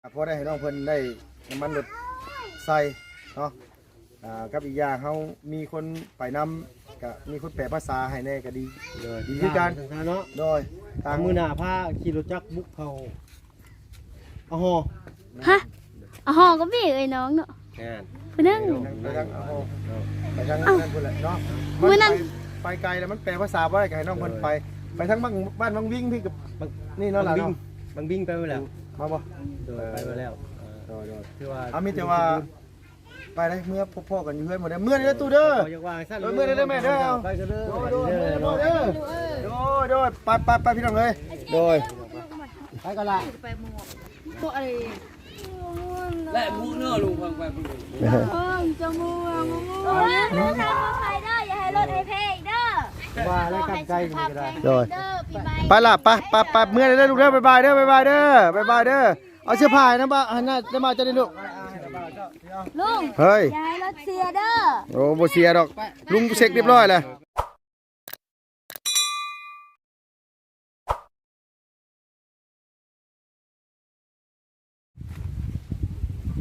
ກໍພໍໄດ້ໃຫ້ນ້ອງເພິ່ນໄດ້ນ້ຳມັນລົດໃສ່ເນາະ. ອ່າ ກັບອີກຢ່າງເຮົາມີຄົນໄປນຳ ກະມີຄົນແປພາສາໃຫ້ແດ່ກະດີ ໂດຍ ດີຄືກັນເນາະ. ໂດຍ ທາງມື້ໜ້າພາຂີ່ລົດຈັກບຸກເຂົ້າ ອາຫໍ ຮະ ອາຫໍກໍມີເອີຍນ້ອງເນາະ. ແມ່ນ ຜູ້ໜຶ່ງ ໄປທາງອາຫໍ ໄປທາງນັ້ນພຸ້ນແຫຼະເນາະ. ມື້ນັ້ນ ໄປ ໄປໄກແລ້ວມັນແປພາສາບໍ່ໄດ້ ກໍໃຫ້ນ້ອງເພິ່ນໄປ ໄປທາງບ້ານ ບ້ານວັງວິງພີ້ກັບ ນີ້ເນາະ ລະເນາະ. ບັງບິງໄປແລ້ວ ມາບໍ່? ໂດຍ ໄປມາແລ້ວ. ໂດຍ ໂດຍ ຖືວ່າ ເອົາ ມີແຕ່ວ່າ ໄປໄດ້ ເມືອພົບພໍ້ກັນຢູ່ເຮືອນໝົດເດີ. ເມືອເດີຕູ້ເດີ ເອີ ເມືອເດີແມ່ເດີ. ໄປກັນເດີ ໂດຍ ໂດຍ ເມືອເດີພໍ່ເດີ. ໂດຍ ໂດຍ ໄປ ໄປ ໄປ ພີ່ນ້ອງເອີຍ. ໂດຍ ໄປກັນລະ ໄປໝູ່ ພວກໄອ້ ແລະໝູ່ເນາະ ລຸງ ຟັງໄປ ເອີ ຈະໝູ່ ໝູ່ ເອີ ເດີ ໄປເດີ ຢ່າໃຫ້ລົດໃຫ້ເພອີກເດີ. ວ່າແລ້ວກັບໃຈນີ້ກໍໄດ້ ໂດຍ ເດີ ປີໃໝ່ ໄປລະ ໄປ ໄປ ໄປ ເມືອເດີລູກເດີ. ບາຍບາຍເດີ ບາຍບາຍເດີ ບາຍບາຍເດີ. ເອົາເສື້ອຜ້າໃຫ້ນຳ ອັນນັ້ນ ນຳບ່າວເຈົ້ານີ້ລູກ. ລຸງ ເຮີ້ຍ ຢ່າໃຫ້ລົດເສຍເດີ. ໂອ້ ບໍ່ເສຍດອກ ລຸງເຊັກຮຽບຮ້ອຍແລ້ວ.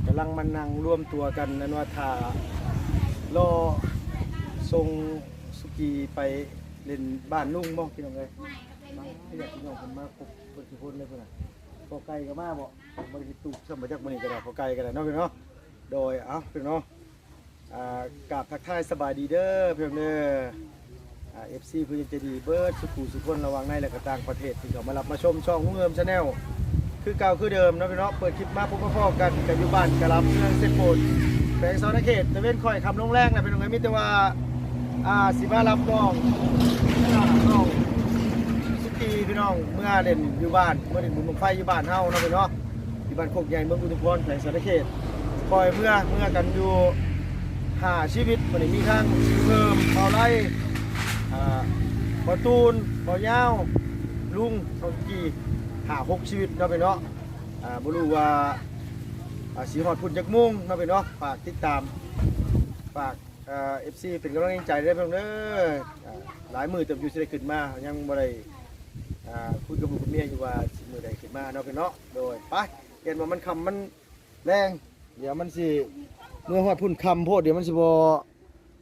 ກຳລັງມານັ່ງລວມຕົວກັນ ອັນວ່າຖ້າລໍສົ່ງສຸກີໄປຫຼິ້ນບ້ານລຸງບໍ ພີ່ນ້ອງເອີຍ. ມາ ພີ່ນ້ອງເພິ່ນມາຄົບເບິດທຸກຄົນເລີຍພຸ້ນນະ. ພໍ່ໄກ່ກໍມາບໍ? ບໍ່ໄດ້ເຮັດຕູບຊ້ຳ ບໍ່ຈັກມື້ນີ້ກໍໄດ້ ພໍ່ໄກ່ກໍໄດ້ເນາະ ພີ່ນ້ອງເນາະ. ໂດຍ ເອົາ ພີ່ນ້ອງເນາະ ອ່າ ກາບທັກທາຍສະບາຍດີເດີ ພີ່ນ້ອງເດີ. ອ່າ ເອັຟຊີ ຜູ້ໃຫຍ່ໃຈດີເບິດສູ່ຜູ້ສູ່ຄົນ ລະຫວ່າງໃນ ແລະ ກໍຕ່າງປະເທດ ທີ່ເຂົ້າມາຮັບມາຊົມຊ່ອງລຸງເຮີມ Channel ຄືເກົ່າຄືເດີມເນາະ ພີ່ນ້ອງ. ເປີດຄລິບມາພົບມາພໍ້ກັນ ກໍຢູ່ບ້ານກະລຳ ເມືອງເຊໂປນ ແຂວງສະຫວັນນະເຂດ ຕາເວັນຄ່ອຍຄ່ຳລົງແລງແຫຼະ ພີ່ນ້ອງເອີຍ. ມີແຕ່ວ່າ ອ່າ ຊິມາຮັບນ້ອງ ນ້ອງສຸກີ ພີ່ນ້ອງ ເມືອຫຼິ້ນຢູ່ບ້ານ ເມືອຫຼິ້ນບຸນບັ້ງໄຟຢູ່ບ້ານເຮົາເນາະ ພີ່ນ້ອງເນາະ. ທີ່ບ້ານໂຄກໃຫຍ່ ເມືອງອຸທຸມພອນ ແຂວງສະຫວັນນະເຂດ. ປ່ອຍເມືອ ເມືອກັນຢູ່ຫ້າຊີວິດ ມື້ນີ້ມີທັງເພີ່ມ ເບົາໄລ ອ່າ ເບົາຕູນ ເບົາຍາວ ລຸງ ນ້ອງກີ ຫ້າຫົກຊີວິດເນາະ ພີ່ນ້ອງເນາະ. ອ່າ ບໍ່ຮູ້ວ່າ ອ່າ ຊິຮອດພຸ້ນຈັກໂມງເນາະ ພີ່ນ້ອງເນາະ. ຝາກຕິດຕາມ ຝາກ ເອີ ເອັຟຊີ ເປັນກຳລັງແຮງໃຈເດີ ພີ່ນ້ອງເດີ. ອ່າ ຫຼາຍມື້ເຕີບຢູ່ຊິໄດ້ຂຶ້ນມາ ຍັງບໍ່ໄດ້ ອ່າ ຄຸຍກັບລູກກັບເມຍຢູ່ວ່າຊິມື້ໃດຂຶ້ນມາເນາະ ພີ່ນ້ອງເນາະ. ໂດຍ ໄປ ຢ້ານວ່າມັນຄ່ຳມັນແລງ ດຽວມັນຊິ ເມືອຮອດພຸ້ນຄ່ຳໂພດ ດຽວມັນຊິບໍ່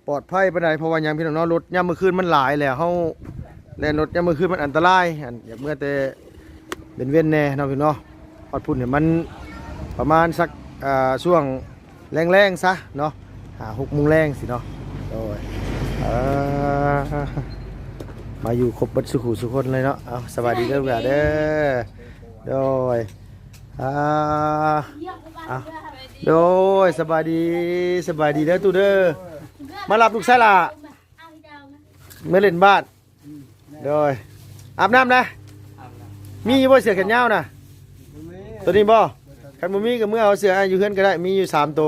ປອດໄພປານໃດ. ເພາະວ່າຫຍັງ ພີ່ນ້ອງເນາະ ລົດຍາມມື້ຄືນມັນຫຼາຍແຫຼະ ເຮົາແລ່ນລົດຍາມມື້ຄືນມັນອັນຕະລາຍ. ອັນ ຢາກເມືອແຕ່ເວັນໆແດ່ເນາະ ພີ່ນ້ອງເນາະ. ຮອດພຸ້ນນີ້ມັນປະມານສັກ ອ່າ ຊ່ວງ ແລງໆຊະເນາະ ຫ້າຫົກໂມງແລງຊີ້ເນາະ. ໂດຍ ເອີ ມາຢູ່ຄົບເບິດສູ່ຜູ້ສູ່ຄົນເລີຍເນາະ. ເອົາ ສະບາຍດີເດີ ເດີ ໂດຍ ອ່າ ເອົາ ໂດຍ ສະບາຍດີ ສະບາຍດີເດີຕູ້ເດີ. ມາຮັບລູກຊາຍຫຼ້າ ເມືອຫຼິ້ນບາດ. ໂດຍ ອາບນ້ຳນະ ມີຢູ່ບໍ່ເສື້ອແຂນຍາວນະ? ໂຕນີ້ບໍ່? ຄັນບໍ່ມີກໍເມືອເອົາເສື້ອຢູ່ເຮືອນກໍໄດ້ ມີຢູ່ສາມໂຕ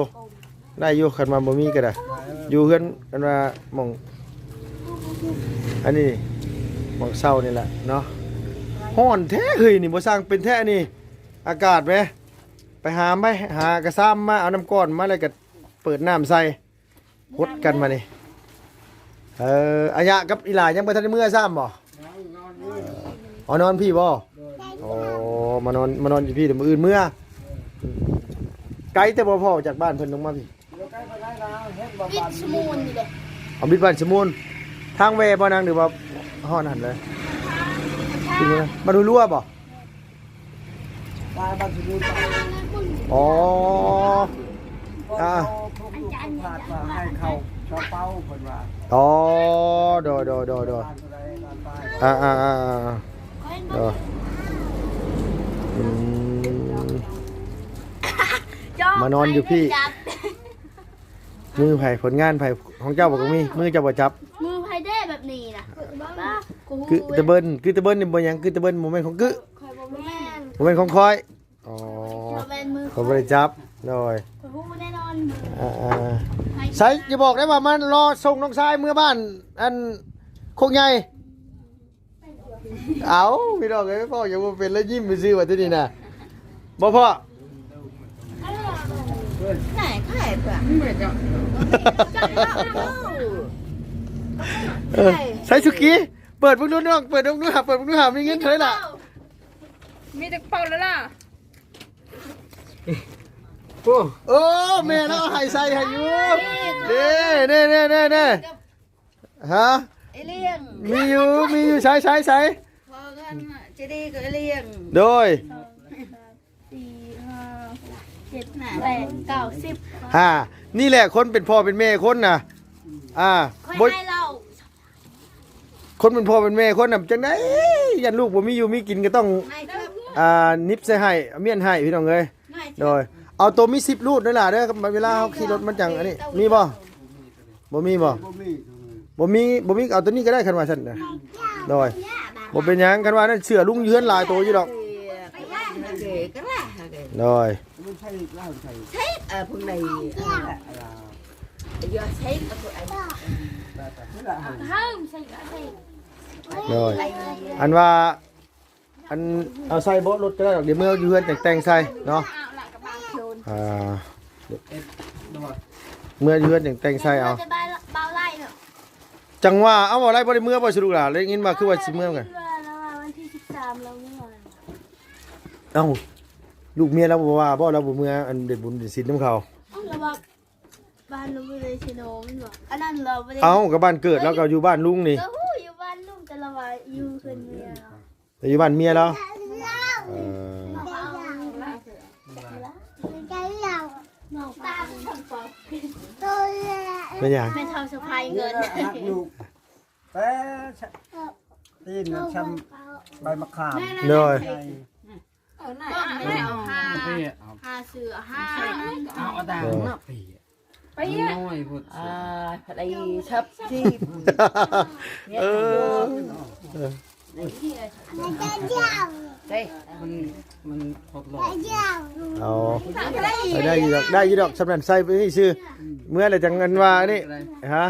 ໄດ້ຢູ່. ຄັນວ່າບໍ່ມີກໍໄດ້ ຢູ່ເຮືອນ ອັນວ່າໝ່ອງ ອັນນີ້ ໝ່ອງເຊົານີ້ແຫຼະເນາະ. ຮ້ອນແທ້ເຮີ້ຍ ນີ້ບໍ່ຊ່າງເປັນແທ້ນີ້ ອາກາດແໝ. ໄປຫາໄປ ຫາກະຊາມມາ ເອົານ້ຳກ້ອນມາ ແລ້ວກໍເປີດນ້ຳໃສ່ ຫົດກັນມານີ້. ເອີ ອາຍະກັບອີຫຼ້າຍັງບໍ່ທັນໄດ້ເມືອຊ້ຳບໍ? ອໍ ນອນພີ້ບໍ? ໂອ້ ມານອນ ມານອນຢູ່ພີ້ ດຽວມື້ອື່ນເມືອ. ໄກແຕ່ບໍ່ພໍຈາກບ້ານເພິ່ນລົງມາພີ້? ບິດສະມູນນີ້ເດ້. ເອົາ ບິດບ້ານສະມູນ ທາງແວ່ບໍ່ນາງ ຫຼືວ່າຮອດຫັ້ນເລີຍ? ບ້ານຫ້ວຍລົວບໍ? ບ້ານ ບ້ານສົມບູນ ອໍ ອ່າ ພວກລູກພາດວ່າໃຫ້ເຂົ້າຊາວເປົາເພິ່ນວ່າ. ອໍ ໂດຍ ໂດຍ ໂດຍ ໂດຍ ບ້ານເທົ່າໃດ ບ້ານປ້າຍ ອ່າ ອ່າ ອ່າ ອ່າ ໂດຍ ອືມ ມານອນຢູ່ພີ້. ມືໃຜ ຜົນງານໃຜ ຂອງເຈົ້າບໍ່? ກໍມີ ມືເຈົ້າບໍ່ຈັບ? ມືໃຜເດ້ແບບນີ້ນະ? ກຶຕະເບິນ ກຶຕະເບິນນີ້ບໍ່ຫຍັງ ກຶຕະເບິນບໍ່ແມ່ນຂອງກຶ ຂ້ອຍບໍ່ແມ່ນ ບໍ່ແມ່ນຂອງຂ້ອຍ. ອໍ ບໍ່ແມ່ນມື ຂ້ອຍບໍ່ໄດ້ຈັບ. ໂດຍ ຂ້ອຍຮູ້ແນ່ນອນ. ອ່າໆ ໃສ ຢ່າບອກໄດ້ວ່າມາລໍສົ່ງນ້ອງຊາຍເມືອບ້ານ ອັນ ໂຄກໃຫຍ່. ເອົ້າ ພີ່ນ້ອງເອີຍ ພໍ່ຍັງບໍ່ເປັນ ແລ້ວຍິ້ມຊື່ວ່າ ຕົວນີ້ນະ ບໍ່ພໍ່? ໄດ້ ໃຜເພື່ອນ ເອີ ໃສ ສຸກີ ເປີດເບິ່ງດູນ້ອງ ເປີດເບິ່ງດູຫາ ເປີດເບິ່ງດູຫາ ມີເງິນເທົ່າໃດລະ? ມີຈັກເປົາລະລະ? ໂອ້ ໂອ້ ແມ່ລາວໃຫ້ໃສ່ໃຫ້ຢູ່ ເດ້ ເດ້ ເດ້ ເດ້ ເດ້ ຮະ ໄອ້ລ້ຽງ ມີຢູ່ ມີຢູ່ ໃສ່ ໃສ່ ໃສ່ ພໍກັນ ຈະດີກໍໄອ້ລ້ຽງ ໂດຍ ສອງ ສາມ ສີ່ ຫ້າ ຫົກ ເຈັດ ແປດ ເກົ້າ ສິບ ອ່າ ນີ້ແຫຼະຄົນເປັນພໍ່ເປັນແມ່ຄົນນະ ອ່າ ຂ້ອຍ ບໍ່ ໃຫ້ເຫຼົ້າ ຄົນເປັນພໍ່ເປັນແມ່ຄົນນະ ຈັ່ງໃດ ຢ້ານລູກບໍ່ມີຢູ່ມີກິນກໍຕ້ອງ ໃຫ້ເຖາະ ອ່າ ໜິບໃສ່ໃຫ້ ມ້ຽນໃຫ້ ພີ່ນ້ອງເອີຍ ໃຫ້ເຖາະ ໂດຍ ເອົາໂຕມີສິບຮູດເດີຫຼ້າເດີ ເວລາເຮົາຂີ່ລົດມັນຈັ່ງອັນນີ້ ມີບໍ່? ບໍ່ມີບໍ່? ບໍ່ມີ ບໍ່ມີ ບໍ່ມີ ເອົາໂຕນີ້ກໍໄດ້ ຄັນວ່າຊັ້ນນະ ໂດຍ ບໍ່ເປັນຫຍັງ ຄັນວ່ານັ້ນເສື້ອລຸງຢູ່ເຮືອນຫຼາຍໂຕຢູ່ດອກ ໂດຍ ໃຊ້ ເອີ ພວກໃດ ໂດຍ ອັນວ່າ ອັນ ເອົາໃສ່ເບາະລົດກໍໄດ້ດອກ ດຽວເມືອຢູ່ເຮືອນຈັ່ງແຕ່ງໃສ່ເນາະ ອ່າ ເມືອຢູ່ເຮືອນຈັ່ງແຕ່ງໃສ່ເອົາ ແຕ່ເບົາໄລ່ເນາະ ຈັ່ງວ່າ ເອົາ ເບົາໄລ່ບໍ່ໄດ້ເມືອບໍ່ສະດຸກຫຼ້າ ໄດ້ຍິນວ່າຄືວ່າຊິເມືອກັນ ວ່າລາວວ່າວັນທີສິບສາມລາວເມືອ ເອົ້າ ລູກເມຍລາວບໍ່ວ່າບໍ່ ລາວບໍ່ເມືອອັນເຮັດບຸນເຮັດສິນນຳເຂົາ ເອົ້າ ລາວວ່າ ບ້ານລາວບໍ່ໄດ້ເຊໂນແມ່ນບໍ່? ອັນນັ້ນລາວບໍ່ໄດ້ ເອົ້າ ກໍບ້ານເກີດລາວກໍຢູ່ບ້ານລຸງນີ້ ກໍຮູ້ຢູ່ບ້ານລຸງ ແຕ່ລາວວ່າຢູ່ເຮືອນເມຍລາວ ແຕ່ຢູ່ບ້ານເມຍລາວ ເອີ ເປັນຫຍັງ? ແມ່ເຖົ້າສະພາຍເງິນ ຮັກລູກ ແຕ່ ຕີນມັນຊ່ຳໃບມະຂາມ ໂດຍ ເອີ ໜ້າ ເອົາຫາ ຫາຊື້ອາຫານ ເອົາຕາມມາເປຍ ເປຍ ນ້ອຍໂພດ ອ່າ ໄປຊັບຊີບ ເອີ ເດ້ ມັນ ມັນຄົບຫຼອກ ເອົາ ໄດ້ຢູ່ດອກ ໄດ້ຢູ່ດອກ ສ່ຳນັ້ນໃສ່ໄປນີ້ຊື່ ເມື່ອແລ້ວຈັ່ງອັນວ່ານີ້ ຮະ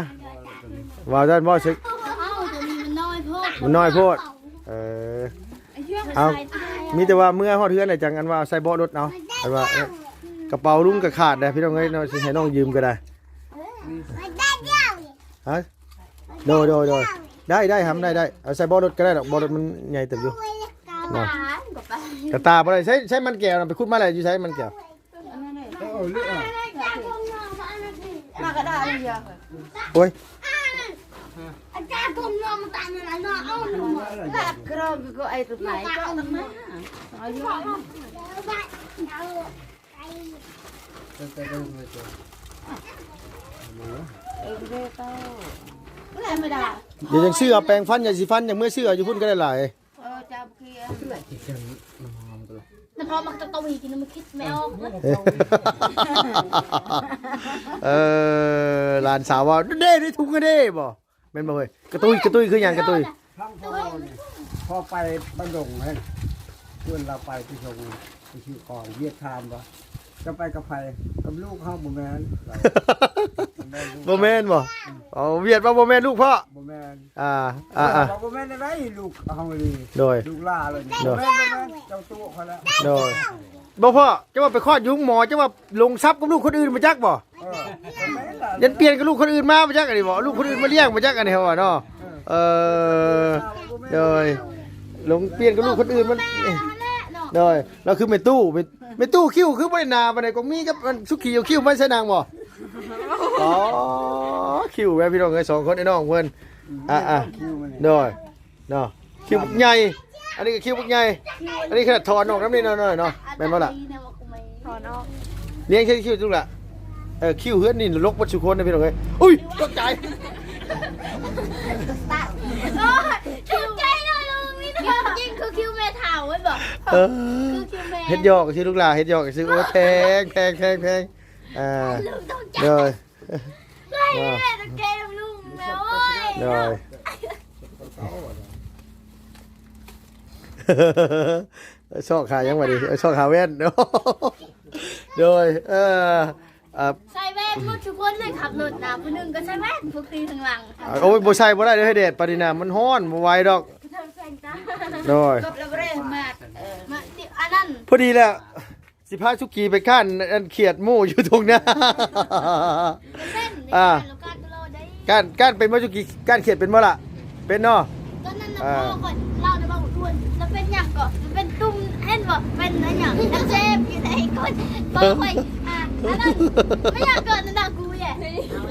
ວ່າຊັ້ນບໍ່ ເອົາ ຕົວນີ້ມັນນ້ອຍໂພດ ມັນນ້ອຍໂພດ ເອີ ເອົາ ມີແຕ່ວ່າເມື່ອຮອດເຮືອນແລ້ວຈັ່ງອັນວ່າໃສ່ເບາະລົດເອົາ ອັນວ່າ ເອີ ກະເປົາລຸງກໍຂາດແລ້ວ ພີ່ນ້ອງເອີຍເນາະ ຊິໃຫ້ນ້ອງຢືມກໍໄດ້ ຮະ ໂດຍ ໂດຍ ໂດຍ ໄດ້ ໄດ້ ຫຳ ໄດ້ ໄດ້ ເອົາໃສ່ເບາະລົດກໍໄດ້ດອກ ເບາະລົດມັນໃຫຍ່ເຕີບຢູ່ ເນາະ ກະຕາບໍ່ໄດ້ ໃຊ້ ໃຊ້ມັນແກ້ວນະ ໄປຂຸດມາແລ້ວ ຢູ່ໃສມັນແກ້ວ? ມາກໍໄດ້ ໂອ້ຍ ດຽວຈັ່ງຊື້ເອົາແປງຟັນ ຢາສີຟັນ ຈັ່ງເມືອຊື້ເອົາຢູ່ພຸ້ນກໍໄດ້ຫຼາຍ. ເອີ ເຈົ້າບໍ່ຄື ນ້ຳຫອມມັນຈະຕຸຍກິນ ມັນຄິດແມ່ອອກ ເອີ ຫຼານສາວວ່າ ເດ້ ໃນຖົງເດ້ບໍ່ ແມ່ນບໍ່ເຮີ້ຍ? ກະຕຸຍ ກະຕຸຍຄືຫຍັງ? ກະຕຸຍ ພັງພໍນີ້ ພໍໄປບ້ານດົງຫັ້ນ ເພື່ອນລາວໄປໄປສົ່ງ ໄປຊື້ຂອງ ວຽດຖາມວ່າ ເຈົ້າໄປກັບໃຜ? ກັບລູກເຮົາ. ບໍ່ແມ່ນ ບໍ່ແມ່ນບໍ່? ອືມ ເອົາ ວຽດວ່າບໍ່ແມ່ນລູກພໍ່? ບໍ່ແມ່ນ ອ່າ ອ່າ ເພິ່ນວ່າ ອ່າ ບໍ່ແມ່ນແນວໃດ ລູກເຮົານີ້ ໂດຍ ລູກຫຼ້າເລີຍນີ້ ໂດຍ ບໍ່ແມ່ນ ບໍ່ແມ່ນ ເຈົ້າຕົວະຂ້ອຍແລ້ວ ໂດຍ ບໍ່ພໍ່ ເຈົ້າວ່າໄປຄອດຢູ່ໂຮງໝໍ ເຈົ້າວ່າຫຼົງຊັບກັບລູກຄົນອື່ນບໍ່ຈັກບໍ່? ເອີ ບໍ່ແມ່ນລະ ຍັນປ່ຽນກັບລູກຄົນອື່ນມາບໍ່ຈັກ ອັນນີ້ບໍ່ ລູກຄົນອື່ນມາລ້ຽງບໍ່ຈັກ ອັນນີ້ເຮົາວ່າເນາະ ເອີ ເອີ ໂດຍ ຫຼົງປ່ຽນກັບລູກຄົນອື່ນມັນ ໂດຍ ລາວຄືແມ່ຕູ້ ແມ່ຕູ້ຄິ້ວຄືບໍ່ໄດ້ໜາປານໃດ ກໍມີກັບອັນສຸຂີເອົາຄິ້ວມາໃສ່ນາງບໍ່? ອໍ ຄິ້ວແມ່ພີ່ນ້ອງເອີຍ ສອງຄົນໄອ້ນ້ອງເພິ່ນ ອືມ ອ່າ ອ່າ ຄິ້ວມັນນີ້ ໂດຍ ເນາະ ຄິ້ວບັກໃຫຍ່ ອັນນີ້ກໍຄິ້ວບັກໃຫຍ່ ອັນນີ້ຂະໜາດຖອນອອກນຳນີ້ໜ້ອຍໆເນາະ ແມ່ນບໍ່ລະ? ຖອນອອກ ລ້ຽງໃສ່ຄິ້ວທຸກລະ ເອີ ຄິ້ວເຮືອນນີ້ລະລົກເບິດສູ່ຄົນນະພີ່ນ້ອງເອີຍ ອຸ້ຍ ຕົກໃຈ ໂອ້ຍ ຕົກໃຈເນາະລຸງ ນີ້ຄືຈິງຄືຄິ້ວແມ່ເຖົ້າແມ່ນບໍ່? ເອີ ຄືຄິ້ວແມ່ ເຮັດຫຍອກຊື່ລູກຫຼ້າ ເຮັດຫຍອກຊື່ ໂອ້ຍ ແພງ ແພງ ແພງ ອ່າ ລຸງຕົກໃຈ ໂດຍ ເຮີ້ຍ ຕະເກມລຸງແມ່ເອີຍ ໂດຍ ຊອກຫາຫຍັງບາດນີ້ ຊອກຫາແວ່ນ ໂດຍ ເອີ ອ່າ ໃສ່ແວ່ນໝົດທຸກຄົນເລີຍ ຂັບລົດນະ ຜູ້ໜຶ່ງກໍໃສ່ແວ່ນ ພວກຕີຂ້າງຫຼັງ ໂອ້ຍ ບໍ່ໃສ່ບໍ່ໄດ້ເດີ ໃຫ້ແດດປານນີ້ນະ ມັນຮ້ອນ ບໍ່ໄຫວດອກ ໂດຍ ເກືອບແລ້ວບໍ່ໄດ້ມາ ເອີ ມາ ອັນນັ້ນ ພໍດີແລ້ວ ຊິພາສຸກີໄປກ້ານອັນຂຽດໝູ່ຢູ່ທົ່ງນາ ອ່າ ກ້ານ ກ້ານເປັນບໍ່ສຸກີ? ກ້ານຂຽດເປັນບໍ່ລະ? ເປັນເນາະ ຕອນນັ້ນນະ ອ່າ ພໍ່ຂ້ອຍເລົ່ານະ ເວົ້າອ້ວນ ລະເປັນຫຍັງກໍ ລະເປັນຕຸ່ມ ເຫັນ ກໍເປັນອັນຫຍັງ ອັກເສບຢູ່ໃນກົ້ນ ພໍຂ້ອຍ ອ່າ ອັນນັ້ນ ໄມ່ຢາກເກີດນຳໜ້າກູແຫຼະ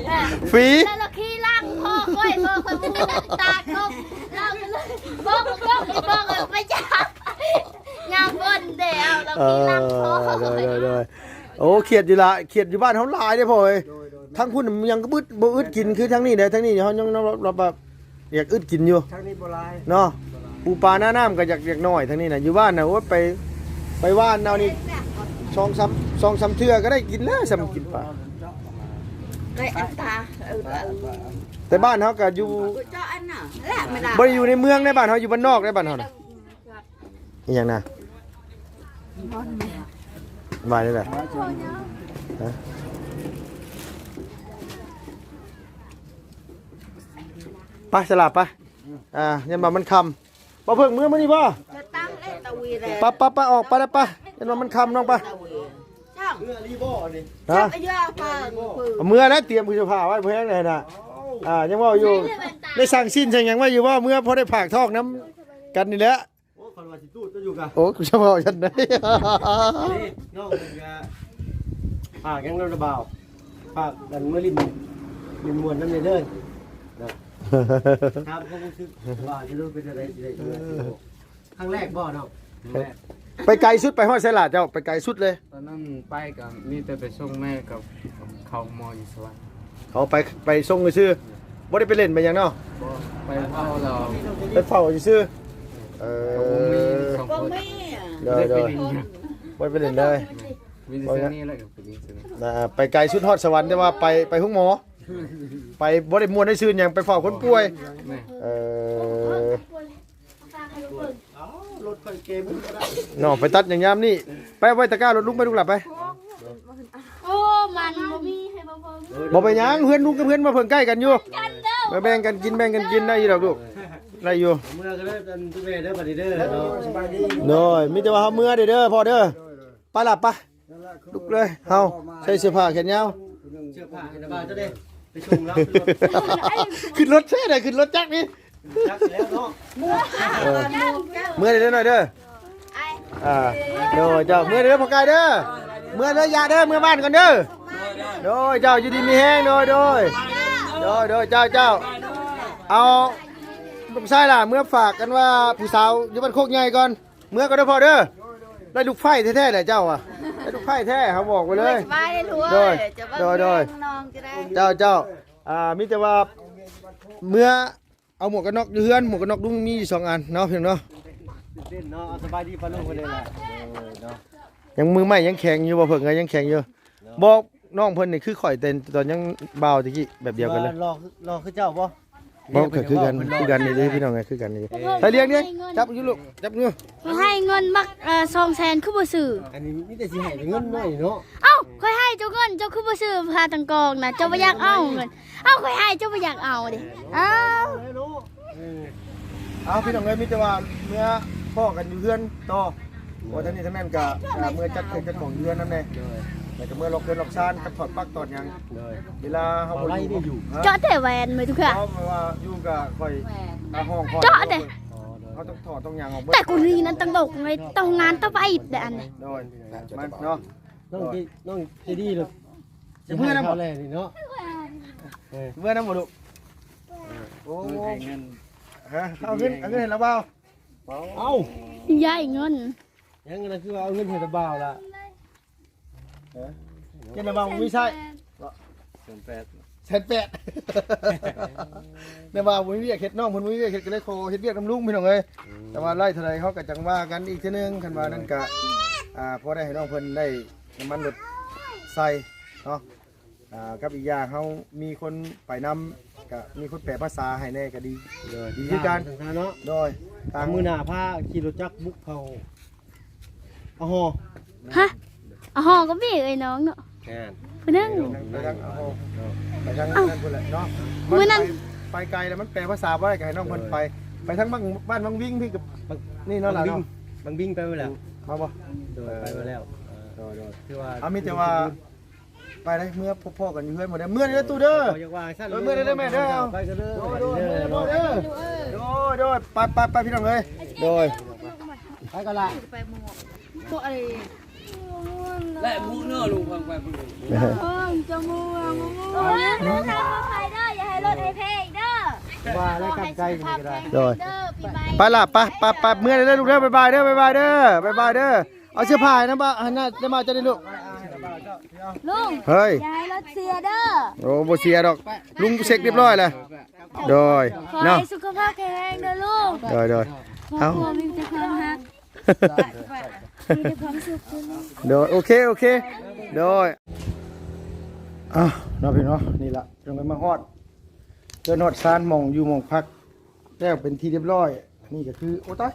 ອ່າ ຝີ ແລ້ວລະຂີ່ຫຼັງພໍຂ້ອຍ ພໍຂ້ອຍບໍ່ຮູ້ຕາກົບ ລາວກໍເລີຍບອກ ບອກ ບອກໄປຈັບ ຍາມຝົນເດ້ ເອົາລາວຂີ່ຫຼັງພໍ ເອີ ໂດຍ ໂດຍ ໂດຍ ໂອ້ ຄຽດຢູ່ລະ ຄຽດຢູ່ບ້ານເຮົາຫຼາຍເດ້ພໍ່ເອີຍ ໂດຍ ໂດຍ ທາງພຸ້ນຍັງບໍ່ອຶດ ບໍ່ອຶດກິນຄືທາງນີ້ເດ້ ທາງນີ້ເຮົາຍັງ ເຮົາແບບ ຢາກອຶດກິນຢູ່ ທາງນີ້ບໍ່ຫຼາຍເນາະ ບໍ່ຫຼາຍ ປູປາໜ້ານ້ຳກໍຢາກ ຢາກໜ້ອຍ ທາງນີ້ນະ ຢູ່ບ້ານນະ ໂອ້ຍ ໄປ ໄປຫວ່ານເອົານີ້ ສອງສາມ ສອງສາມເທື່ອກໍໄດ້ກິນແລ້ວ ສ່ຳກິນປາ ໄດ້ອັນຕາ ເອີ ແຕ່ບ້ານເຮົາກໍຢູ່ ເຈາະອັນນະ ແລະ ບໍ່ໄດ້ຢູ່ໃນເມືອງໃດ ບ້ານເຮົາຢູ່ບ້ານນອກໃດ ບ້ານເຮົານະ ອີຫຍັງນະ ວ່າໄດ້ແຫຼະ ຮະ ໄປສະຫຼາບໄປ ອ່າ ຍັນວ່າມັນຄ່ຳ ບໍ່ເພິ່ງເມືອມື້ນີ້ບໍ່ ໄປໆໆ ອອກໄປແລ້ວໄປ ຍັນວ່າມັນຄ່ຳນ້ອງໄປ ເມືອອີ່ຫຼີບໍ່ນີ້ ຮະ ເອົາເມືອແລ້ວ ຕຽມເສື້ອຜ້າໄວ້ແພງແດ່ນະ ອ່າ ຍັງເວົ້າຢູ່ ໄດ້ສັ່ງຊີ້ນສັ່ງຫຍັງໄວ້ຢູ່ບໍ່ ເມືອພໍໄດ້ຝາກທ້ອງນຳກັນນີ້ແຫຼະ ໂອ້ ຄັນວ່າຊິຕູດຢູ່ກະ ໂອ້ ສະເພາະຊັ້ນໃດ ນີ້ນ້ອງເພິ່ນກະຝາກຫຍັງນຳລະບ່າວ ຝາກກັນເມືອຫຼິ້ນ ຫຼິ້ນມ່ວນນຳແດ່ເດີ ນະ ຖາມຄວາມຮູ້ສຶກວ່າຊິເປັນຈັ່ງໃດ ຊິໄດ້ເມືອ ເອີ ຄັ້ງແລກບໍ່ນ້ອງ? ໄປໄກສຸດ ໄປຮອດໃສລະເຈົ້າ? ໄປໄກສຸດເລີຍ. ຕອນນັ້ນໄປກໍມີແຕ່ໄປສົ່ງແມ່ກັບເຂົາໝໍຢູ່ສະຫວັນ. ເຂົາໄປ ໄປສົ່ງຊື່ໆ ບໍ່ໄດ້ໄປຫຼິ້ນໄປຫຍັງເນາະ? ບໍ່ ໄປເຝົ້າລາວ ໄປເຝົ້າຊື່ໆ. ເອີ ບໍ່ມີສອງຄົນ ບໍ່ມີ ໂດຍໆ ບໍ່ໄດ້ໄປຫຼິ້ນເລີຍ ມີແຕ່ເທື່ອນີ້ແຫຼະໄປຫຼິ້ນຊື່ໆ. ໄປໄກສຸດຮອດສະຫວັນ ແຕ່ວ່າໄປ ໄປໂຮງໝໍ ໄປບໍ່ໄດ້ມ່ວນໄດ້ຊື່ນຫຍັງ ໄປເຝົ້າຄົນປ່ວຍ. ແມ່ນ ເອີ ເອົາລົດຂ້ອຍເກມກໍໄດ້ ນ້ອງໄປຕັດຫຍັງຍາມນີ້ ໄປໄວ້ຕະກ້າລົດລຸງໄປ ລູກຫຼານໄປ. ໂອ້ ມັນບໍ່ມີໃຫ້ບໍ່ເບິ່ງ ບໍ່ເປັນຫຍັງ ເຮືອນລຸງກັບເຮືອນບໍ່ເພິ່ງໃກ້ກັນຢູ່ ກັນເດີ ມາແບ່ງກັນກິນ ແບ່ງກັນກິນ ໄດ້ຢູ່ດອກລູກ ໄດ້ຢູ່. ເມືອກໍເດີ ອັນ ແມ່ເດີ ບັດນີ້ເດີເນາະ ສະບາຍດີ. ໂດຍ ມີແຕ່ວ່າເຮົາເມືອເດີ ເດີ ພໍ່ເດີ ໄປລະ ໄປ. ລຸກເລີຍ ເຮົາໃສ່ເສື້ອຜ້າແຂນຍາວ ເສື້ອຜ້າໃຫ້ນະບ່າວເຈົ້າເດ້ ໄປສົ່ງລາວຂຶ້ນລົດ ຂຶ້ນລົດແທ້ໃດ ຂຶ້ນລົດຈັກນີ້ ຈັກແລ້ວເນາະ. ເອີ ເມືອເດີນ້ອຍເດີ ອ່າ ໂດຍ ເຈົ້າ ເມືອເດີພໍ່ກາຍເດີ ເມືອເດີ ຢ່າເດີ ເມືອບ້ານກ່ອນເດີ. ໂດຍ ເຈົ້າ ຢູ່ດີມີແຮງ ໂດຍ ໂດຍ ໂດຍ ເຈົ້າ ເຈົ້າ ເອົາ ລູກຊາຍຫຼ້າເມືອຝາກກັນວ່າ ຜູ້ສາວຢູ່ບ້ານໂຄກໃຫຍ່ກ່ອນ. ເມືອກ່ອນເດີພໍ່ເດີ ໄດ້ລູກໃພ້ແທ້ໆແຫຼະເຈົ້າອະ ໄດ້ລູກໃພ້ແທ້ ເຮົາບອກໄວ້ເລີຍ. ໂດຍ ໂດຍ ໂດຍ ເຈົ້າ ເຈົ້າ ອ່າ ມີແຕ່ວ່າເມືອເອົາໝວກກັນນັອກຢູ່ເຮືອນ ໝວກກັນນັອກລຸງມີຢູ່ສອງອັນເນາະ ພີ່ນ້ອງເນາະ. ເນາະ ສະບາຍດີປ້າລຸງເພິ່ນເດ້ລະ ຍັງມືໃໝ່ຍັງແຂງຢູ່ ບໍ່ເພິ່ງກໍຍັງແຂງຢູ່. ບອກນ້ອງເພິ່ນນີ້ຄືຂ້ອຍແຕ່ຕອນຍັງບ່າວຕະກີ້ແບບດຽວກັນເລີຍ. ຫຼໍ່ ຫຼໍ່ຄືເຈົ້າບໍ່? ບໍ່ ກໍຄືກັນ ຄືກັນນີ້ເດ້ພີ່ນ້ອງເອີຍ ຄືກັນນີ້. ໃສ່ລຽງນີ້ ຈັບຢູ່ລູກ ຈັບຢູ່. ຂ້ອຍໃຫ້ເງິນບັກ ເອີ ສອງແສນ ຄືບໍ່ຊື້? ອັນນີ້ມີແຕ່ຊິໃຫ້ເງິນໜ້ອຍເນາະ. ເອົ້າ ຂ້ອຍໃຫ້ເຈົ້າເງິນ ເຈົ້າຄືບໍ່ຊື້ຜ້າຕັງກອງນະ ເຈົ້າບໍ່ຢາກເອົາເງິນ. ເອົ້າ ຂ້ອຍໃຫ້ເຈົ້າບໍ່ຢາກເອົາເດ້. ເອົ້າ ເອີ ເອົາ ພີ່ນ້ອງເອີຍ ມີແຕ່ວ່າເມືອພໍ້ກັນຢູ່ເຮືອນຕໍ່ ເພາະທາງນີ້ທາງນັ້ນກະ ເອີ ເມືອຈັດເຄື່ອງຈັດຂອງຢູ່ເຮືອນນຳແດ່ ໂດຍ ແລ້ວກະເມືອລັອກເຮືອນລັອກຊານກັບຖອດປັກຖອດຫຍັງ. ໂດຍ ເວລາເຮົາບໍ່ຢູ່ ເຈາະແຕ່ແຫວນມື້ທຸກເທື່ອ ເພາະວ່າຢູ່ກະຂ້ອຍ ກະຫ້ອງຂ້ອຍ ເຈາະແຕ່ ອໍ ໂດຍ ເຮົາຕ້ອງຖອດຕ້ອງຫຍັງອອກເບິດ. ແຕ່ກູນີ້ນັ້ນຕ້ອງດອກເລີຍ ຕ້ອງງານຕ້ອງໄປອີກແດ່ອັນນີ້ ໂດຍ ມັນເນາະ ນ້ອງເຈດີເລີຍ. ຊິເມືອນຳບໍ່ແລນີ້ເນາະ? ເອີ ຊິເມືອນຳບໍ່ລູກ? ໂອ້ ເງິນ ຮະ ເອົາເງິນ ເອົາເງິນໃຫ້ລາວບໍ່? ເອົ້າ ຍ້າຍເງິນ ຍັງນັ້ນຄືວ່າເອົາເງິນໃຫ້ລາວບໍ່ລະ. ເອີ ເຈັດລະບໍ່ມີໃຊ້ ແສນແປດ ແສນແປດ ແຕ່ວ່າບໍ່ມີວຽກເຮັດ ນ້ອງເພິ່ນບໍ່ມີວຽກເຮັດ ກໍເລີຍຂໍເຮັດວຽກນຳລຸງ ພີ່ນ້ອງເອີຍ. ແຕ່ວ່າໄລ່ເທົ່າໃດເຮົາກໍຈັ່ງວ່າກັນອີກເທື່ອໜຶ່ງ ຄັນວ່ານັ້ນກໍ ອ່າ ພໍໄດ້ໃຫ້ນ້ອງເພິ່ນໄດ້ນ້ຳມັນລົດໃສ່ເນາະ. ອ່າ ກັບອີກຢ່າງເຮົາມີຄົນໄປນຳ ກະມີຄົນແປພາສາໃຫ້ແດ່ກະດີ ໂດຍ ດີຄືກັນເນາະ. ໂດຍ ມື້ໜ້າພາຂີ່ລົດຈັກບຸກເຂົ້າອະຫໍ. ຮະ ອະຫໍກໍມີເອີຍນ້ອງເນາະ. ແມ່ນ ຜູ້ໜຶ່ງ ໄປທາງອະຫໍ ໄປທາງນັ້ນພຸ້ນແຫຼະເນາະ. ມື້ນັ້ນ ໄປ ໄປໄກແລ້ວມັນແປພາສາບໍ່ໄດ້ ກໍໃຫ້ນ້ອງເພິ່ນໄປ ໄປທາງບ້ານ ບ້ານວັງວິງພີ້ກັບ ນີ້ເນາະ ລະເນາະ. ບັງບິງໄປແລ້ວ ມາບໍ່? ໂດຍ ໄປມາແລ້ວ. ໂດຍ ໂດຍ ຖືວ່າ ເອົາ ມີແຕ່ວ່າ ໄປໄດ້ ເມືອພົບພໍ້ກັນຢູ່ເຮືອນໝົດເດີ ເມືອເດີຕູ້ເດີ. ເອີ ເມືອເດີແມ່ເດີ ໄປກັນເດີ ໂດຍ ໂດຍ ເມືອເດີພໍ່ເດີ ໂດຍ ໂດຍ ໄປ ໄປ ໄປ ພີ່ນ້ອງເອີຍ ໂດຍ ໄປກັນລະ ໄປໝວກ ພວກໄອ້ ແລະໝູເນາະ ລຸງຟັງໄປພຸ້ນເດີ ເອີ ຈະໝູ ໝູ ໝູ ເອີ ລູກທາງໄປເດີ ຢ່າໃຫ້ລົດໃຫ້ແພອີກເດີ ວ່າແລ້ວກັບໃຈນີ້ກໍໄດ້ ໂດຍ ປີໃໝ່ ໄປລະ ໄປ ໄປ ໄປ ເມືອເດີລູກເດີ ບາຍບາຍເດີ ບາຍບາຍເດີ ບາຍບາຍເດີ ເອົາເສື້ອຜ້າໃຫ້ນຳ ອັນນັ້ນ ນຳບ່າວເຈົ້ານີ້ລູກ ລຸງ ເຮີ້ຍ ຢ່າໃຫ້ລົດເສຍເດີ ໂອ້ ບໍ່ເສຍດອກ ລຸງເຊັກຮຽບຮ້ອຍແລ້ວ ໂດຍ ຂໍໃຫ້ ເນາະ ສຸຂະພາບແຂງແຮງເດີລຸງ ໂດຍ ໂດຍ ຄອບຄົວມີແຕ່ຄວາມຮັກ ເອົາ ມີແຕ່ຄວາມສຸກ ໂດຍ ໂອເຄ ໂອເຄ ໂດຍ ອ່ະ ເນາະ ພີ່ນ້ອງເນາະ ນີ້ລະ ຈັ່ງໄດ້ມາຮອດ ເຮືອນຮອດຊານ ໝ່ອງຢູ່ໝ່ອງພັກ ແລ້ວເປັນທີ່ຮຽບຮ້ອຍ ນີ້ກໍຄື ໂອ້ ຕາຍ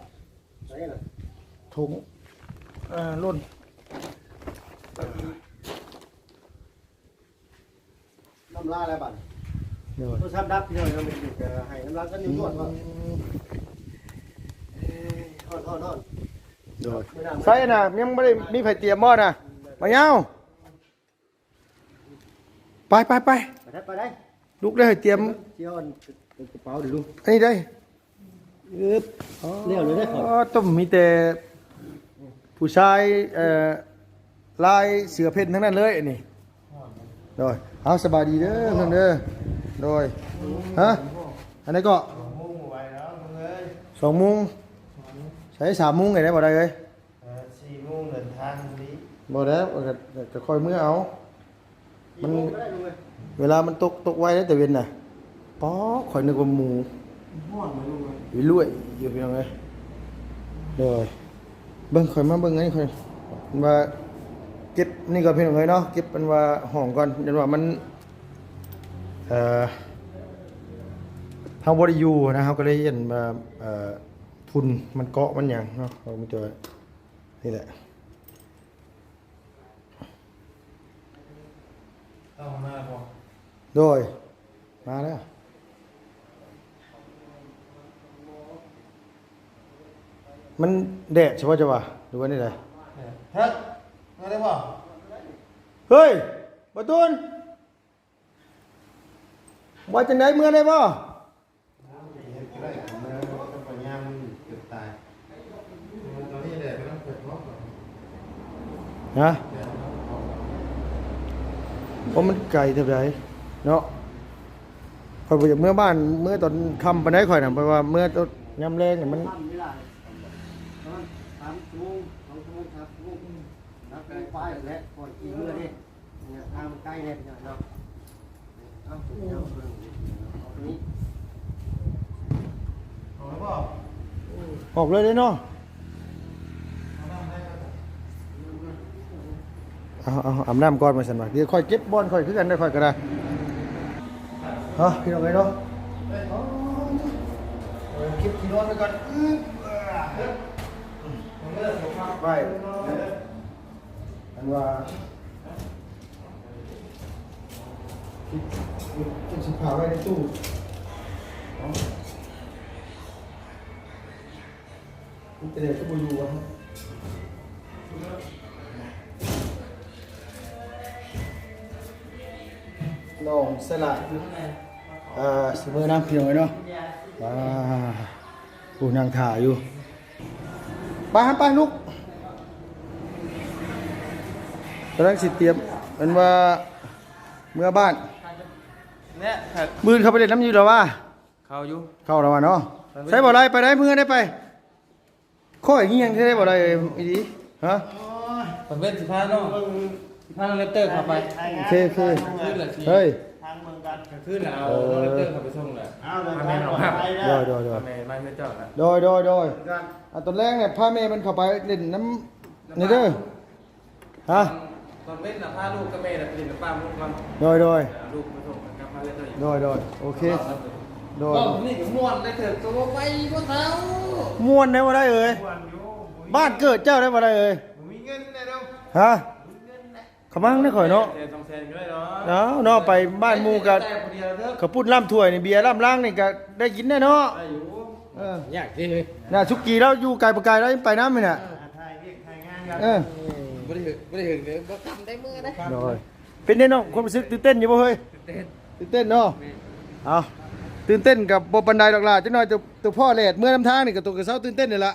ຖົງ ເອີ ລົ້ນ ນ້ຳລາແລ້ວບັດນີ້ ໂດຍ ໂທລະສັບດັບ ພີ່ນ້ອງ ຍັງບໍ່ໄດ້ຢູ່ ກໍໃຫ້ນ້ຳລາກັນຢູ່ນວດວ່າ ອືມ ເອີຍ ຮ້ອນໆໆ ໂດຍ ໃສ່ນະ ຍັງບໍ່ໄດ້ມີໃຜຕຽມບໍ່ນະ ມາຍາວ ໄປ ໄປ ໄປ ໄປໄດ້ ໄປໄດ້ ລຸກເດີ ໃຫ້ຕຽມ ຊິເອົາອັນ ກະເປົາເດີລູກ ອັນນີ້ໄດ້ ອຶບ ອໍ ແລ້ວເລີຍເດ້ຂ້ອຍ ອໍ ຕ້ອງມີແຕ່ຜູ້ຊາຍ ເອີ ລາຍເສືອເພັນທັງນັ້ນເລີຍອັນນີ້ ໂດຍ ເອົາ ສະບາຍດີເດີເພິ່ນເດີ ໂດຍ ຮະ ອັນໃດເກາະ ສອງໂມງ ສອງໂມງ ໃສ່ ສາມໂມງໄດ້ບໍ່ໄດ້ເອີຍ ເອີ ສີ່ໂມງເດີນທາງພໍດີ ບໍ່ແລ້ວ ກໍ ກໍຄ່ອຍເມືອເອົາ ມັນ ເວລາມັນຕົກ ຕົກໄວເດ້ແຕ່ເວັນນະ ປ໊ອ ຂ້ອຍນຶກວ່າໝູ ວິລວຍຢູ່ພີ່ນ້ອງເອີຍ ໂດຍ ເບິ່ງ ຂ້ອຍມາເບິ່ງອັນນີ້ ຂ້ອຍວ່າເກັບນີ້ກ່ອນພີ່ນ້ອງເອີຍເນາະ ເກັບອັນວ່າຫ້ອງກ່ອນ ຢ້ານວ່າມັນ ເອີ ເຮົາບໍ່ໄດ້ຢູ່ນະ ເຮົາກໍເລີຍຢ້ານວ່າ ເອີ ຝຸ່ນມັນເກາະມັນຫຍັງເນາະ ເຮົາມີແຕ່ ນີ້ແຫຼະ ເຂົ້າມາແລ້ວບໍ່? ໂດຍ ມາແລ້ວ ມັນແດດໃຊ່ບໍ່ ເຈົ້າວ່າ ຫຼືວ່າແນວໃດ? ເອີ ເຮີ້ຍ ມາໄດ້ບໍ່? ເຮີ້ຍ ບໍ່ຕູນ ວ່າຈັ່ງໃດ ເມືອໄດ້ບໍ່? ຮະ ໂອ້ ມັນໄກແທ້ໃດເນາະ ຂ້ອຍບໍ່ຢາກເມືອບ້ານ ເມືອຕອນຄ່ຳປານໃດຂ້ອຍນະ ເພາະວ່າເມືອຕອນຍາມແລງນີ້ມັນ ປະມານສາມຊົ່ວໂມງ ສອງຊົ່ວໂມງ ສາມຊົ່ວໂມງ ນັບໄປແຫຼະ ກ່ອນຊິເມືອເດ້. ເອີ ທາງມັນໄກແດ່ເນາະ ເອົາ ເອົາຕົວນີ້ ອອກແລ້ວບໍ່? ອອກເລີຍເດ້ເນາະ ເອົາ ເອົາ ອາບນ້ຳກ່ອນວ່າຊັ້ນວ່າ ດຽວຂ້ອຍເກັບບ່ອນຂ້ອຍຄືກັນເດີ ຂ້ອຍກໍໄດ້ ຮະ ພີ່ນ້ອງເອີຍເນາະ ເກັບທີ່ນອນໄວ້ກ່ອນ ອື ໄວ້ ອັນວ່າ ເກັບ ເກັບເສື້ອຜ້າໄວ້ໃນຕູ້ເນາະ ມັນເປັນຫຍັງຄືບໍ່ຢູ່ວະ ນ້ອງສະຫຼາດ ເອີ ຊິເມືອນຳ ພີ່ນ້ອງເອີຍເນາະ ອ່າ ຜູ້ນັ່ງຖ້າຢູ່. ໄປ ໄປ ລຸກ ກຳລັງຊິຕຽມ ເອີ້ນວ່າເມືອບ້ານ ແນະ ມື້ອື່ນເຂົ້າໄປຫຼິ້ນນຳຢູ່ລະວ່າ ເຂົ້າຢູ່ ເຂົ້າລະວ່າເນາະ ໃສບໍ່ໄດ້ ໄປໄດ້ ເມືອໄດ້ໄປ ຂ້ອຍອີຫຍັງແທ້ບໍ່ໄດ້ອີ່ຫຼີ ຮະ ໂອ້ຍ ຕາເວັນຊິພານ້ອງ ຊິພານ້ອງແຣັບເຕີເຂົ້າໄປ ໂອເຄ ໂອເຄ ເຮີ້ຍ ທາງເມືອງກັນ ກາງຄືນລະເອົານ້ອງແຣັບເຕີເຂົ້າໄປສົ່ງລະ ເອີ ພາແມ່ນ້ອງ ໂດຍ ໂດຍ ໂດຍ ພາແມ່ມາເຮືອນເຈົ້າລະ ໂດຍ ໂດຍ ໂດຍ ອ່າ ຕອນແລງນີ້ພາແມ່ເພິ່ນເຂົ້າໄປຫຼິ້ນນຳນີ້ເດີ ຮະ ຕອນເວັນນະພາລູກກັບແມ່ນະໄປຫຼິ້ນນຳປ້າມຸກກ່ອນ ໂດຍ ໂດຍ ເອົາລູກໄປສົ່ງກັບມາເຮືອນເຈົ້າອີກ ໂດຍ ໂດຍ ໂອເຄ ໂດຍ ເວົ້ານີ້ກໍມ່ວນໄດ້ເຖິງໂຕໄປບໍ່ເຖົ້າ ມ່ວນໄດ້ບໍ່ໄດ້ເອີຍ ມ່ວນຢູ່ ບ້ານເກີດເຈົ້າໄດ້ບໍ່ໄດ້ເອີຍ ບໍ່ມີເງິນແດ່ດອກ ຮະ ບໍ່ມີເງິນແດ່ ຂະມັງໄດ້ຂ້ອຍເນາະ ແສນສອງແສນກໍໄດ້ເນາະ ເອົາເນາະ ໄປບ້ານໝູ່ກໍ ແຕ່ຜູ້ດຽວເດີ ເຂົ້າປຸ້ນລ້ຳຖ້ວຍນີ້ ເບຍລ້ຳລັງນີ້ກໍໄດ້ກິນແດ່ເນາະ ໄດ້ຢູ່ ເອີ ຍາກເດ້ ນະ ສຸກີລາວຢູ່ໄກບໍ່ໄກລາວຍັງໄປນຳນີ້ນະ ເອີ ເອີ ບໍ່ໄດ້ເຖິງ ບໍ່ໄດ້ເຖິງເດ້ ບໍ່ຄ່ຳໄດ້ມື້ນະ ໂດຍ ເປັນໄດ໋ນ້ອງ ຄວາມຮູ້ສຶກຕື່ນເຕັ້ນຢູ່ບໍ່ເຮີ້ຍ? ຕື່ນເຕັ້ນ ຕື່ນເຕັ້ນເນາະ ແມ່ນ ເອົາ ຕື່ນເຕັ້ນກໍບໍ່ປານໃດດອກຫຼ້າ ຈັກໜ້ອຍໂຕ ໂຕພໍ້ແລດເມືອນຳທາງນີ້ກໍໂຕກໍເຊົາຕື່ນເຕັ້ນນີ້ລະ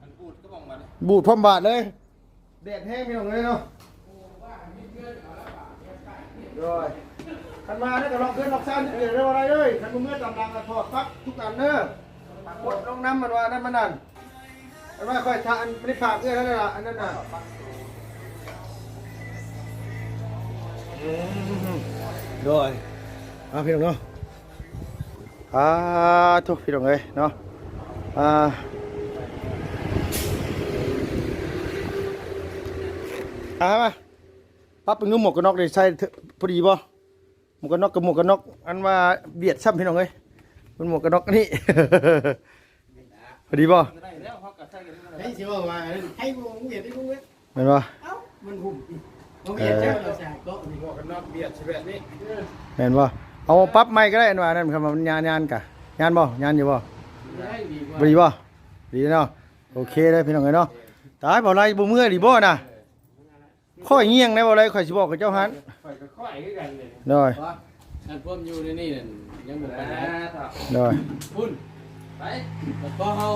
ມັນບູດກໍບໍ່ບາດ ບູດພ້ອມບາດເລີຍ. ແດດແຮງພີ່ນ້ອງເອີຍເນາະ. ໂດຍ ຄັນມາແລ້ວກໍລັອກເຮືອນລັອກຊານເດີ ບໍ່ໄດ້ເອີຍ. ຄັນບໍ່ເມືອຕາມຫຼັງກໍຖອດປັກທຸກອັນເດີ ປົດລົງນຳ ມັນວ່ານັ້ນມັນນັ້ນ. ອັນວ່າຂ້ອຍຖ້າອັນນີ້ຝາກເອື້ອຍແລ້ວລະ ອັນນັ້ນນະ. ໂດຍ ອ່າ ພີ່ນ້ອງເນາະ ອ່າ ໂທ້ ພີ່ນ້ອງເອີຍເນາະ ອ່າ ອ່າ ມາປັບເບິ່ງດູ ໝວກກັນນັອກນີ້ໃສ່ ເທີ ພໍດີບໍ່? ໝວກກັນນັອກກັບໝວກກັນນັອກ ອັນວ່າບຽດຊ້ຳ ພີ່ນ້ອງເອີຍ. ມັນໝວກກັນນັອກອັນນີ້ ພໍດີບໍ່? ເຮີ້ຍ ຊິເວົ້າວ່າອັນນັ້ນ ໃຜບໍ່ຫວຽດໄດ້ຮູ້ເວີຍ ແມ່ນບໍ່? ເອົ້າ ມັນຫຸ້ມ ບໍ່ຫວຽດ ເອີ ເຈົ້າລະສາຍເກາະນີ້ ໝວກກັນນັອກບຽດຊິແບບນີ້ ແມ່ນບໍ່? ເອົາປັບໃໝ່ກໍໄດ້ ອັນວ່ານັ້ນ ຄັນວ່າມັນຍານ ຍານກະ ຍານບໍ່? ຍານຢູ່ບໍ່? ບໍ່ດີບໍ່? ດີເນາະ. ໂອເຄເດີພີ່ນ້ອງເອີຍເນາະ. ຕາຍ ບໍ່ໄລ່ບໍ່ເມືອດີບໍ່ນະ? ຂ້ອຍງຽງໄດ້ບໍ່ໄດ້ ຂ້ອຍຊິບອກກັບເຈົ້າຫັ້ນ ຂ້ອຍກໍຂ້ອຍຄືກັນເລີຍ. ໂດຍ ອັນພວມຢູ່ໃນນີ້ນັ້ນຍັງບໍ່ໄປໄດ້. ໂດຍ ພຸ້ນ ໄປ ແຕ່ພໍເຮົາ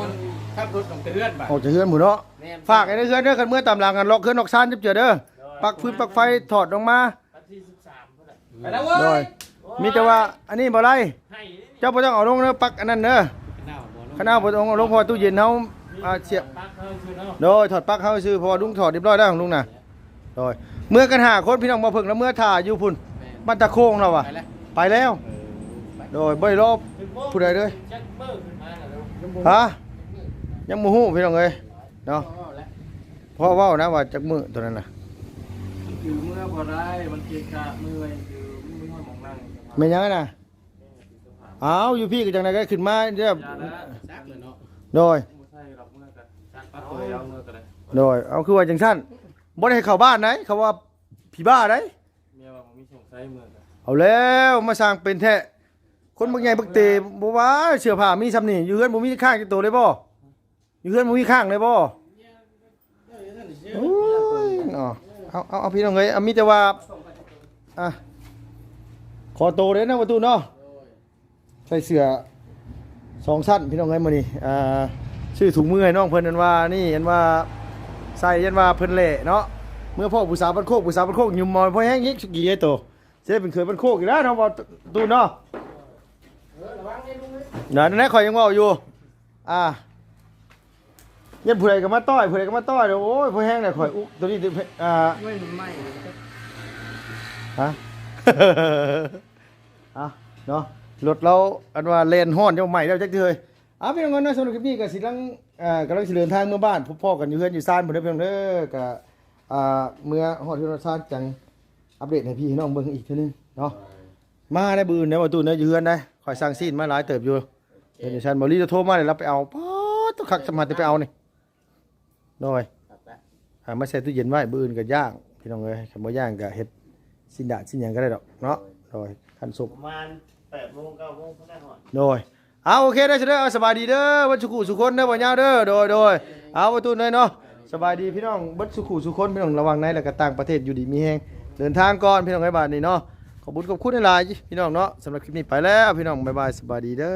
ຂັບລົດອອກຈາກເຮືອນບາດ ອອກຈາກເຮືອນພຸ້ນເນາະ. ແມ່ນ ຝາກໄວ້ໃນເຮືອນເດີ ຄັນເມືອຕາມຫຼັງ ອັນລັອກເຮືອນລັອກຊານຈັກເທື່ອເດີ. ໂດຍ ປັກຟືນປັກໄຟຖອດອອກມາ ວັນທີສິບສາມພຸ້ນແຫຼະ ໄປແລ້ວເວີ້ຍ. ໂດຍ ໂອ້ຍ ມີແຕ່ວ່າອັນນີ້ບໍ່ໄລ່ ໃຫ້ ເຈົ້າບໍ່ຕ້ອງເອົາລົງເດີ ປັກອັນນັ້ນເດີ. ຄັນເອົາບໍ່ລົງ ເອົາບໍ່ຕ້ອງເອົາລົງ ເພາະວ່າຕູ້ເຢັນເຮົາ ອ່າ ສຽບ ຖອດປັກເຮົາຊື່ເນາະ. ໂດຍ ຖອດປັກເຮົາຊື່ ເພາະວ່າລຸງຖອດຮຽບຮ້ອຍແລ້ວຂອງລຸງນະ. ໂດຍ ເມືອກັນຫ້າຄົນພີ່ນ້ອງ. ບໍ່ເພິ່ງລະເມືອຖ້າຢູ່ພຸ້ນ ແມ່ນ ບ້ານຕາໂຄງລາວວ່າ ໄປແລ້ວ ໄປແລ້ວ. ເອີ ໄປ ໂດຍ ບໍ່ໄດ້ລໍຜູ້ໃດເລີຍ. ຈັກມື້ຂຶ້ນມານະ ຍັງບໍ່ ຮະ ຍັງບໍ່ຮູ້ພີ່ນ້ອງເອີຍເນາະ. ພໍເວົ້ານະວ່າຈັກມື້ຕົວນັ້ນນະ ມັນຈື່ເມືອບໍ່ໄດ້ ມັນເກະກະເມື່ອຍ ຄືມັນບໍ່ຮອດໝ່ອງນັ່ງ. ແມ່ນຫຍັງນະ? ອ້າວ ຢູ່ພີ້ກໍຈັ່ງໃດກໍຂຶ້ນມາເດີ. ຈັກແລ້ວເນາະ. ໂດຍ ບໍ່ໃສ່ດອກ ເມືອກໍຈັກປັດຕົວເອົາ ເມືອກໍໄດ້. ໂດຍ ເອົາ ຄືວ່າຈັ່ງຊັ້ນ ບໍ່ໄດ້ໃຫ້ເຂົ້າບ້ານໃດ ເຂົາວ່າຜີບ້າໃດ. ເມຍວ່າບໍ່ມີສງໄສ ເມືອກໍ ເອົາແລ້ວ ມາສ້າງເປັນແທ້. ຄົນບັກໃຫຍ່ບັກເຕ ບໍ່ວ່າເສື້ອຜ້າມີຊ່ຳນີ້ ຢູ່ເຮືອນບໍ່ມີຄ້າງຈັກໂຕເລີຍບໍ່? ຢູ່ເຮືອນບໍ່ມີຄ້າງເລີຍບໍ່? ໂອ້ຍເນາະ ເອົາ ເອົາ ເອົາ ພີ່ນ້ອງເອີຍ ເອົາ ມີແຕ່ວ່າ ອ່ະ ຂໍໂຕເດີນະປະຕູເນາະ. ໃສ່ເສື້ອສອງຊັ້ນພີ່ນ້ອງເອີຍ ມື້ນີ້ ອ່າ ຊື້ຖົງມືໃຫ້ນ້ອງເພິ່ນ ອັນວ່ານີ້ ອັນວ່າໃສ່ ຍັນວ່າເພິ່ນແຫຼະເນາະ. ເມື່ອພໍ້ຜູ້ສາວບ້ານໂຄກ ຜູ້ສາວບ້ານໂຄກຫຍຸມເອົາພໍແຮງອີກ ສະກີເດ້ໂຕ ຊິໄດ້ເປັນເຂີຍບ້ານໂຄກອີກແລ້ວເນາະ ປະຕູເນາະ. ເອີ ລະວັງເດ້ລູກເອີຍ ນັ້ນແຫຼະ ຂ້ອຍຍັງເວົ້າຢູ່ ອ່າ ຢ້ານຜູ້ໃດກໍມາຕ້ອຍ ຜູ້ໃດກໍມາຕ້ອຍ. ໂອ້ຍ ພໍແຮງແຫຼະ ຂ້ອຍອຸກໂຕນີ້ ອ່າ ໂອ້ຍ ມັນໄໝ້ ຮະ ອ່ະ ເນາະ ລົດລາວ ອັນວ່າແລ່ນຮ້ອນ ຍັງໄໝ້ແລ້ວຈັກເທື່ອ. ອ່າ ພີ່ນ້ອງເອີຍເນາະ ສຳລັບຄລິບນີ້ກໍຊິລັງ ອ່າ ກຳລັງຊິເດີນທາງເມືອບ້ານ ພົບພໍ້ກັນຢູ່ເຮືອນຢູ່ຊານພຸ້ນເດີພີ່ນ້ອງເດີ. ກໍ ອ່າ ເມື່ອຮອດເຮືອນຮອດຊານ ຈັ່ງອັບເດດໃຫ້ພີ່ໃຫ້ນ້ອງເບິ່ງອີກເທື່ອໜຶ່ງເນາະ. ມາໄດ້ມື້ອື່ນໄດ້ບໍ່ຕູ້ເດີ ຢູ່ເຮືອນໄດ້ ຂ້ອຍສັ່ງຊີ້ນມາຫຼາຍເຕີບຢູ່. ເອີ ເດີນຢູ່ຊານ ບໍ່ລີໂທມາແລ້ວ ລາວໄປເອົາ ປາດໂທ້ ຄັກສຳລັບແຕ່ໄປເອົານີ້. ໂດຍ ອ່າ ມາໃສ່ຕູ້ເຢັນໄວ້ ມື້ອື່ນກໍຍ່າງ ພີ່ນ້ອງເອີຍ ຄັນບໍ່ຍ່າງກໍເຮັດຊີ້ນດາດຊີ້ນຫຍັງກໍໄດ້ດອກເນາະ. ໂດຍ ຄັນສົບ ປະມານແປດໂມງ ເກົ້າໂມງພຸ້ນແຫຼະຮອດ. ໂດຍ ເອົາ ໂອເຄເດີ ເດີ ເອົາ ສະບາຍດີເດີ ເບິດສູ່ຄູ່ສູ່ຄົນເດີ ບໍ່ຍາວເດີ. ໂດຍ ໂດຍ ເອົາ ປະຕູເດີເນາະ ສະບາຍດີພີ່ນ້ອງເບິດສູ່ຄູ່ສູ່ຄົນ ພີ່ນ້ອງລະຫວ່າງໃນ ແລະ ກໍຕ່າງປະເທດ ຢູ່ດີມີແຮງ ເດີນທາງກ່ອນ ພີ່ນ້ອງເອີຍ ບາດນີ້ເນາະ. ຂອບຄຸນຂອບຄຸນຫຼາຍໆ ພີ່ນ້ອງເນາະ. ສຳລັບຄລິບນີ້ໄປແລ້ວ ພີ່ນ້ອງ ບາຍບາຍ ສະບາຍດີເດີ.